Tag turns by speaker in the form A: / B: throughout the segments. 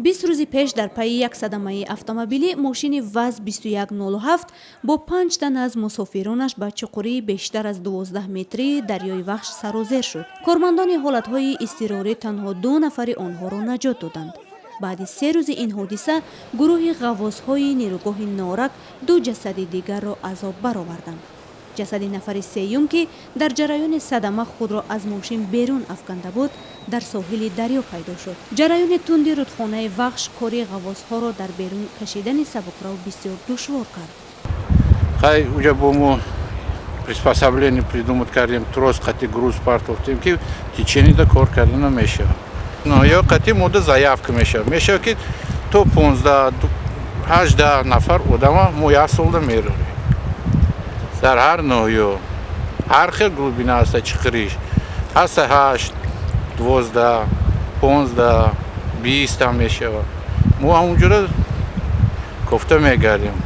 A: 20 рӯзи пеш дар пайи як садамаи автомобилӣ мошини ВАЗ 2107 бо 5 тан аз мусофиронаш ба чуқурии бештар аз 12 метрии дарёи Вахш сарозер шуд. Кормандони ҳолатҳои изтирорӣ танҳо 2 нафари онҳоро наҷот доданд. Баъди 3 рӯзи ин ҳодиса гурӯҳи ғаввосҳои нерӯгоҳи Норак 2 ҷасади дигарро аз об бароварданд. Ҷасади нафари сеюм, ки дар ҷараёни садама худро аз мошин берун афканда буд, дар соҳили дарё пайдо шуд. Ҷараёни тунди рудхонаи Вахш кори ғаввосҳоро дар берун кашидани сабукрав бисёр душвор кард.
B: Хай, уҷа бо мо приспособление придумать кардем, трос қати груз партофтем, ки течениеда кор карда намешавад. Ё қати мода заявка мешавад. Мешавад, ки то 15-18 нафар одама мо як солда меравем. Дар ҳар ноҳиё ҳар хел глубина ҳаста, чиқириш ҳаста 8, 12, 15, 20 ҳам мешавад. Мо ҳамонҷора кофта мегардем.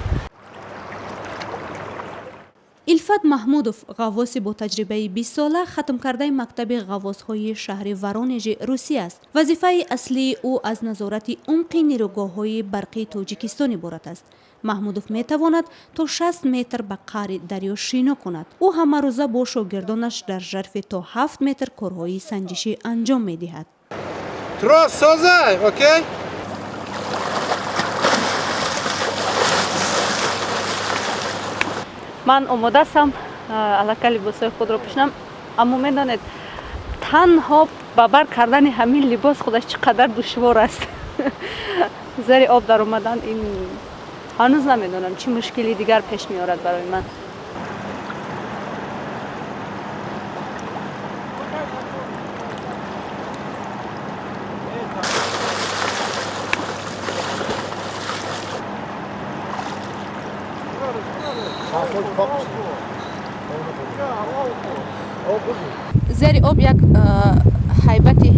A: Илфат Маҳмудов, ғаввоси бо таҷрибаи 20сола, хатмкардаи мактаби ғаввосҳои шаҳри Воронежи Русия аст. Вазифаи аслии ӯ аз назорати умқи нерӯгоҳҳои барқии Тоҷикистон иборат аст. Маҳмудов метавонад то 60 метр ба қаъри дарё шино кунад. Ӯ ҳамарӯза бо шогирдонаш дар жарфи то 7 метр корҳои санҷишӣ анҷом медиҳад.
B: Трос созай, окей?
C: Ман омодаастам, аллакай либосҳои худро пӯшинам, аммо медонед, танҳо ба бар кардани ҳамин либос худаш чӣ қадар душвор аст. Зери об даромадан ин ҳанӯз намедонам чӣ мушкили дигар пеш меорад барои ман. Зери об як ҳайбати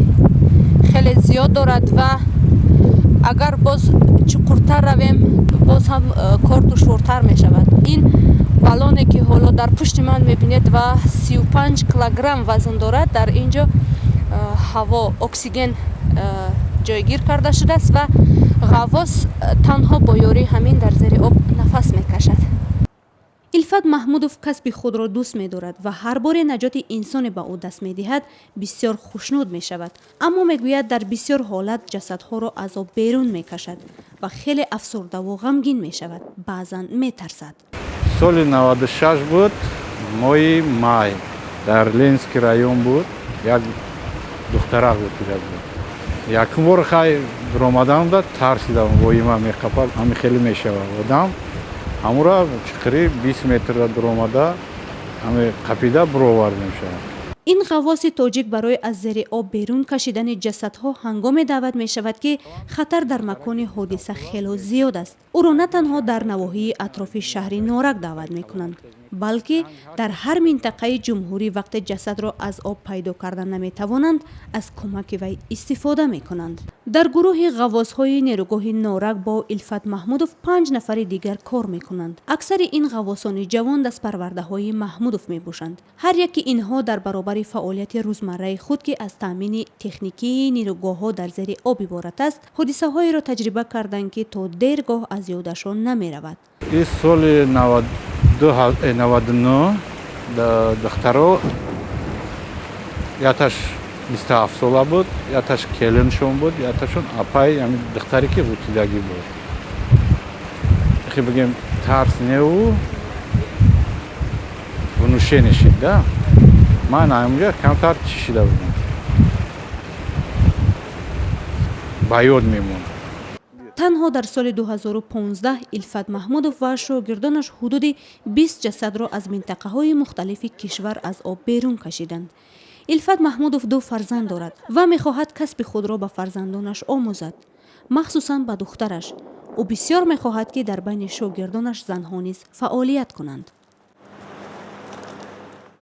C: хеле зиёд дорад ва агар боз чуқуртар равем, боз ҳам кор душвортар мешавад. Ин балоне, ки ҳоло дар пушти ман мебинед ва 35 килограмм вазн дорад, дар ин ҷо ҳаво, оксиген ҷойгир карда шудааст ва ғаввос танҳо бо ёрии ҳамин дар зери об нафас мекашад.
A: Илфат Маҳмудов касби худро дӯст медорад ва ҳар боре наҷоти инсоне ба ӯ даст медиҳад, бисёр хушнуд мешавад. Аммо мегӯяд, дар бисёр ҳолат ҷасадҳоро аз об берун мекашад ва хеле афсурдаву ғамгин мешавад, баъзан метарсад.
B: Соли 96 буд, моҳи май, дар Ленинский район буд, як духтарак ғӯтида буд. Якум бор хай омадам да тарсидам, воима меқапад, ҳами хеле мешавад одам. Ҳамура чиқири 20 метрда дуромада, ҳами қапида буровардем шавад.
A: Ин ғаввоси тоҷик барои аз зери об берун кашидани ҷасадҳо ҳангоме даъват мешавад, ки хатар дар макони ҳодиса хело зиёд аст. Ӯро на танҳо дар навоҳии атрофи шаҳри Норак даъват мекунанд, балки дар ҳар минтақаи ҷумҳурӣ вақте ҷасадро аз об пайдо карда наметавонанд, аз кӯмаки вай истифода мекунанд. Дар гурӯҳи ғаввосҳои нерӯгоҳи Норак бо Илфат Маҳмудов 5 нафари дигар кор мекунанд. Аксари ин ғаввосони ҷавон дастпарвардаҳои Маҳмудов мебошанд. Ҳар яки инҳо дар баробари фаъолияти рӯзмарраи худ, ки аз таъмини техникии нерӯгоҳҳо дар зери об иборат аст, ҳодисаҳоеро таҷриба карданд, ки то дергоҳ аз ёдашон намеравад.
B: Ин соли 99 духтаро яташ 27 сола буд, яташ келиншон буд, яташон апай ҳамин духтаре, ки ғӯтидагӣ буд. Хе бигем, тарс неу внушение шид да. Ман ҳамунҷа камтар чӣ шида будам, ба ёд мемонд.
A: Танҳо дар соли 2015 Илфат Маҳмудов ва шогирдонаш ҳудуди 20 ҷасадро аз минтақаҳои мухталифи кишвар аз об берун кашиданд. Илфат Маҳмудов 2 фарзанд дорад ва мехоҳад касби худро ба фарзандонаш омӯзад, махсусан ба духтараш. Ӯ бисёр мехоҳад, ки дар байни шогирдонаш занҳо низ фаъолият кунанд.